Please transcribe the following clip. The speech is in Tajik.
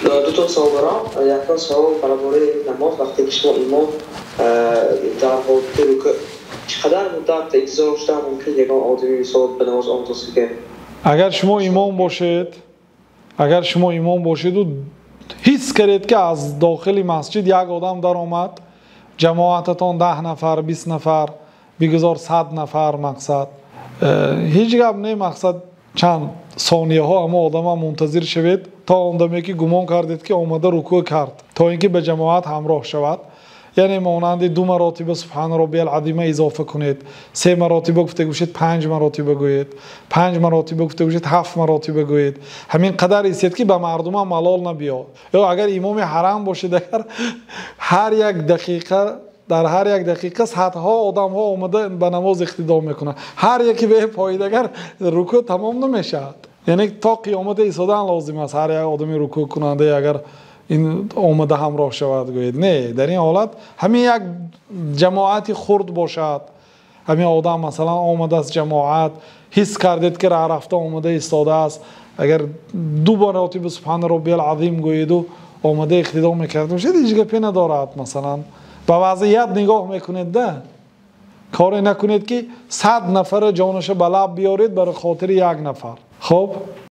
Ду то савол дорам. Якум савол дар бораи намоз. Вақте ки шумо имом дар ҳолати рукӯъ чӣ қадар муддат интизор шудан мумкин, ягон одами мисол ба намоз омода ки? Агар шумо имом бошед, агар шумо имом бошеду ҳис кардед, ки аз дохили масҷид як одам даромад, ҷамоататон 10 нафар, 20 нафар, бигузор 100 нафар, мақсад ҳеҷ гап не, мақсад чанд сонияҳо ҳама одама мунтазир шавед, то он даме ки гумон кардед, ки омада рукӯъ кард, то ин ки ба ҷамоат ҳамроҳ шавад. Яъне монанди ду маротиба «Субҳана роббиял азима» изофа кунед, се маротиба гуфта гӯшед, панҷ маротиба гӯед, панҷ маротиба гуфта гӯшед, ҳафт маротиба гӯед. Ҳамин қадар истед, ки ба мардумам малол набиёд. Ё агар имоми ҳарам бошед, агар ҳар як дақиқа, дар ҳар як дақиқа садҳо одамҳо омада ба намоз иқтидо мекунанд, ҳар яке ба поидагар рукӯъ тамом намешавад, яъне то қиёмата истодан лозим аст. Ҳар як одами рукӯъкунанда агар ин омада ҳамроҳ шавад, гӯед, не, дар ин ҳолат ҳамин як ҷамоати хурд бошад, ҳамин одам масалан омадааст, ҷамоат ҳис кардед, ки раҳ рафта омада истодааст, агар ду маротиба «Субҳана роббиял азим» гӯеду омада иқтидо мекарда бошед, ҳеҷ гапе надорад. Масалан, ба вазъият нигоҳ мекунед да, коре накунед, ки 100 нафара ҷонаша ба лаб биёред барои хотири як нафар. Хуб.